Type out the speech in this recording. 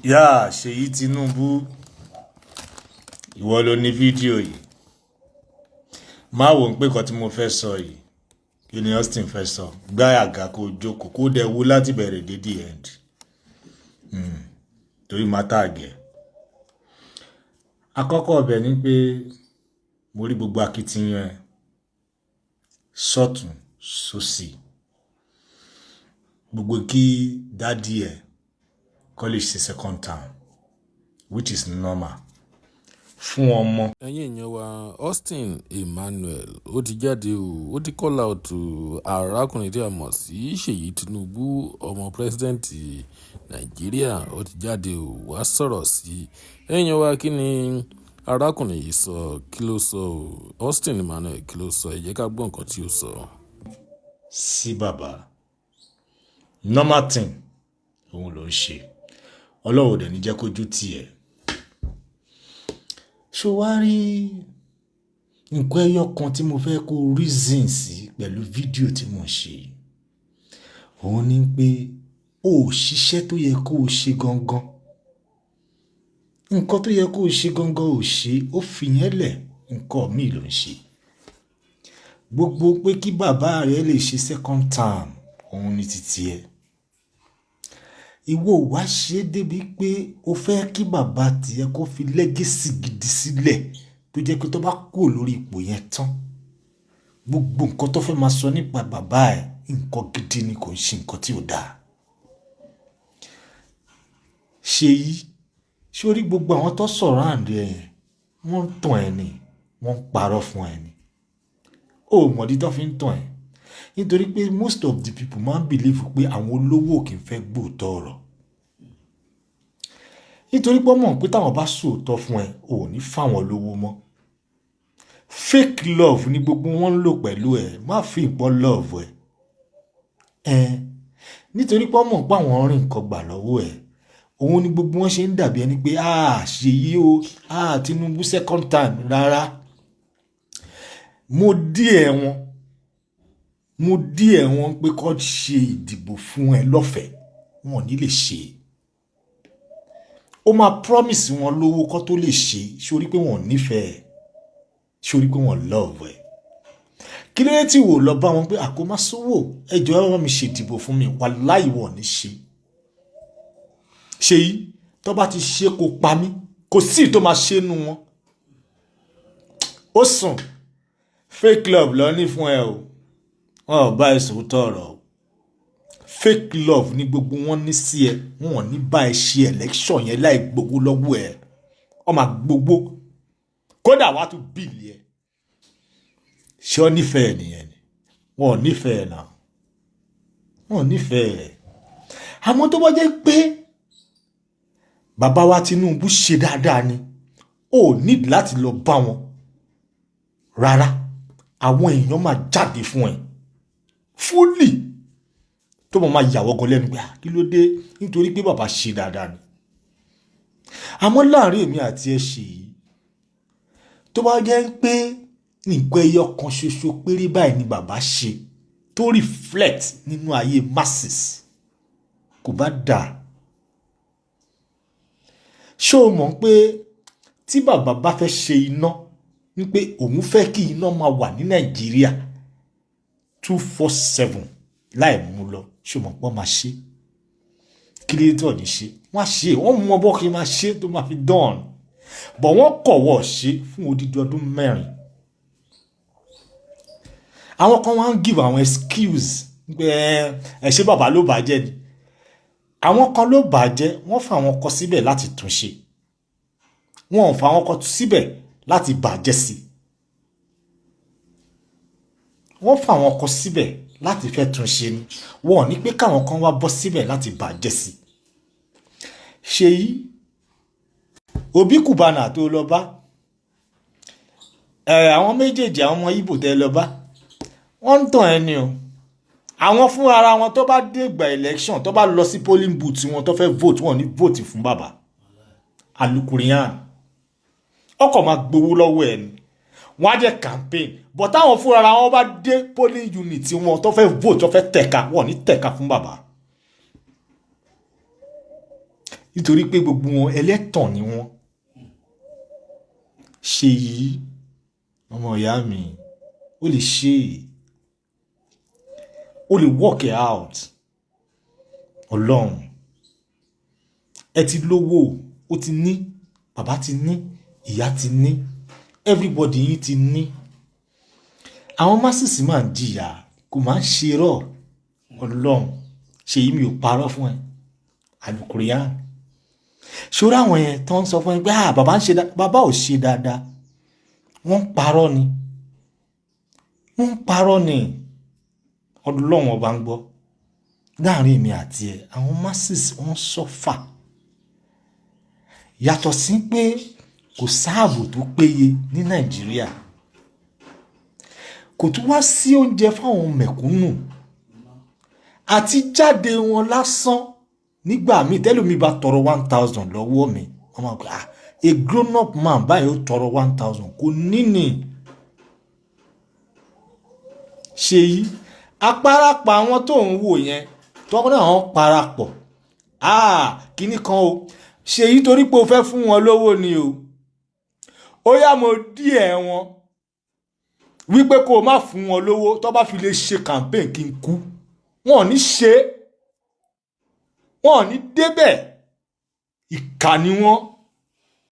Yá, Ṣèyí Tinubu, ìwọ ló ní fídíò yìí. Má wò ó pé nǹkan tí mo fẹ́ sọ yìí, kí ni Austin fẹ́ sọ? Gbá àga kó jókòó, kó dẹ̀ wo láti bẹ̀rẹ̀ dé the end. Torí máa tag ẹ. Àkọ́kọ́ ọbẹ̀ ni pé mo rí gbogbo akitiyan ẹ sọ́tùn sósì. Gbogbo kí daddy ẹ kó lè ṣe second term, which is normal fún ọmọ. Ẹ̀yin èèyàn wa, Austin Emmanuel ó ti jáde o. Ó ti call out arákùnrin tí a mọ̀ sí Ṣèyí Tinubu, ọmọ President Nàìjíríà. Ó ti jáde o, wá sọ̀rọ̀ sí i. Ẹ̀yin èèyàn wa, kí ni arákùnrin yìí sọ? Kí ló sọ o? Austin Emmanuel, kí ló sọ? Ẹ jẹ́ ká gbọ́ nǹkan tí ó sọ. Sí bàbá, normal thing òun ló ń ṣe. Ọlọ́run ò dẹ̀ ní jẹ́ kójú tì ẹ́. Ṣó wá rí nǹkan ẹyọ kan tí mo fẹ́ kó reason sí pẹ̀lú fídíò tí mò ń ṣe? Òun ni pé o ò ṣiṣẹ́ tó yẹ kó o ṣe gangan. Nǹkan tó yẹ kó o ṣe gangan ò ṣe, ó fi yẹn lẹ̀, nǹkan míì ló ń ṣe. Gbogbo pé kí bàbá rẹ lè ṣe second term, òun ni titi ẹ. Ìwọ ò wá ṣe débi pé o fẹ́ kí bàbá tìẹ kó fi legacy gidi sílẹ̀, tó jẹ́ pé tó bá kúrò lórí ipò yẹn tán, gbogbo nǹkan tó fẹ́ máa sọ nípa bàbá ẹ̀, nǹkan gidi ni, kò ń ṣe nǹkan tí ò dáa. Ṣèyí, ṣé o rí gbogbo àwọn tó surround ẹ yẹn, wọ́n ń tàn ẹ́ ni, wọ́n ń parọ́ fún ẹ ni. O ò mọ̀dí tó fi ń tàn ẹ́. Nítorí pé most of the people máa ń believe pé àwọn olówó kì í fẹ́ gbóòótọ́ ọ̀rọ̀. Nítorí pé wọ́n mọ̀ pé táwọn bá sòótọ́ fún ẹ, o ò ní fáwọn lówó mọ́. Fake love ni gbogbo wọn ń lò pẹ̀lú ẹ. Má fi ìpọ́n love ẹ. Ẹ nítorí pé wọ́n mọ̀ pé àwọn rí nǹkan gbà lọ́wọ́ ẹ, òun ni gbogbo wọn ṣe ń dàbí ẹni pé, "Ah, Ṣèyí o, ah, Tinubu second time." Rárá, mo díẹ̀ wọn, mo díẹ̀ wọn pé kó ṣe ìdìbò fún ẹ lọ́fẹ̀ẹ́, wọn ò ní lè ṣe. Ó máa promise wọn lówó kó tó lè ṣe. Sórí pé wọn ò nífẹ̀ẹ́, sórí pé wọn love ẹ. Kí ló dé tí wò lọ bá wọn pé àkómá sówò, ẹjọ́ ẹ bá mi ṣèdìbò fún mi? Wàláhì, wọn ò ní ṣe. Ṣèyí, tó bá ti ṣe, kó pa mí, kò sí tó máa ṣe nu wọn. Ó sùn, fake love lọ ní fún ẹ o. Wọn ò bá ẹ sòótọ́ ọ̀rọ̀ o. Fake love ní gbogbo wọn ní sí ẹ. Wọn ò ní bá ẹ ṣe election yẹn láì gbowó lọ́wọ́ ẹ. Wọ́n máa gbowó, kódà wàá tún bill ẹ. Ṣé ọ nífẹ̀ẹ́ nìyẹn ni? Wọn ò nífẹ̀ẹ́ náà, wọn ò nífẹ̀ẹ́. Àmọ́ tó bá jẹ́ pé bàbá wa Tinubu ṣe dáadáa ni, ó need láti lọ bá wọn rárá. Àwọn èèyàn máa jáde fún ẹ fully, tó mọ̀ máa yàwọ́ gan lẹ́nu pé, "Kí ló dé?" Nítorí pé bàbá ṣe dáadáa ni. Àmọ́ láàrin èmi àti ẹ ṣe yìí, tó bá jẹ́ pé nǹkan ẹyọ kan ṣoṣo péré báyìí ni bàbá ṣe tó reflect nínú ayé masses, kò bá dáa. Ṣé o mọ̀ pé tí bàbá bá fẹ́ ṣe iná, wípé òun fẹ́ kí iná máa wà ní Nàìjíríà 24/7 láì mú lọ, ṣé o mọ̀ pé wọ́n máa ṣe? Kí ló dé tí wọ́n ní ṣe? Wọ́n á ṣe, wọ́n mọ bọ́ kí n máa ṣe tó máa fi dán bọ̀. Wọ́n kọ̀wọ́ ṣe fún odidi ọdún 4. Àwọn kan wá ń give àwọn excuse pé ẹ ṣé, bàbá ló bàjẹ́ ni, àwọn kan ló bàjẹ́. Wọ́n fà àwọn kan síbẹ̀ láti tún ṣe, wọn ò fà àwọn kan síbẹ̀ láti bàjẹ́ sí. Wọ́n fà àwọn kan síbẹ̀ láti fẹ́ tún ṣe ni. Wọn ò ní pé káwọn kan wá bọ́ síbẹ̀ láti bàjẹ́ sí. Ṣèyí, Obi Cubana tó lọ bá ẹ, àwọn méjèèjì, àwọn ọmọ Ìgbò tẹ lọ bá, wọ́n ń tàn ẹ́ ni o. Àwọn fún ara wọn, tó bá dé ìgbà election, tó bá lọ sí polling booth wọn, tó fẹ́ vote, wọn ò ní vote fún bàbá alukuriyan. Ọkọ̀ máa gbowó lọ́wọ́ ẹ̀ ni. Wọ́n á jẹ́ campaign, but táwọn fúnra wọn bá dé polling unit wọn, tó fẹ́ vote, tó fẹ́ tẹ̀ka, wọn ò ní tẹ̀ka fún bàbá. Nítorí pé gbogbo wọn, ẹlẹ́tàn ni wọ́n. Ṣèyí, ọmọ ìyá mi, ó lè ṣe é, ó lè work it out. Ọlọ́run, ẹ ti lówó, ó ti ní, bàbá ti ní, ìyá ti ní, everybody yín ti ní. Àwọn masses máa ń jìyà, kò máa ń ṣe rọ. Ọlọ́run, Ṣèyí, mi ò parọ́ fún ẹ. Àlùkùránì ṣòro àwọn yẹn tó ń sọ fún ẹ pé, "Ah, bàbá ń ṣe, bàbá ò ṣe dáadáa." Wọ́n ń parọ́ ni, wọ́n ń parọ́ ni. Ọlọ́run Ọba ń gbọ́, láàrin èmi àti ẹ, àwọn masses, wọ́n suffer. Yàtọ̀ sí pé kò sáàbò tó péye ní Nàìjíríà, kò tún wá sí oúnjẹ fáwọn mẹ̀kúnnù àti jáde wọn lásán. Nígbà míì, tẹ́lómi bá tọrọ 1,000 lọ́wọ́ mi, wọ́n máa gbé, "Ah, a grown up man báyìí, ó tọrọ 1,000?" Kò níní. Ṣèyí, apárapọ̀ àwọn tó ń wò yẹn, tọ́kọ́ náà, wọ́n parapọ̀. Ah, kíní kan o, Ṣèyí, torí pé o fẹ́ fún wọn lówó ni o. Ó yá, mo díẹ̀ wọn wípé kó o má fún wọn lówó. Tó bá fi lè ṣe campaign, kí n kú, wọn ò ní ṣe é, wọn ò ní débẹ̀. Ìkà ni wọ́n.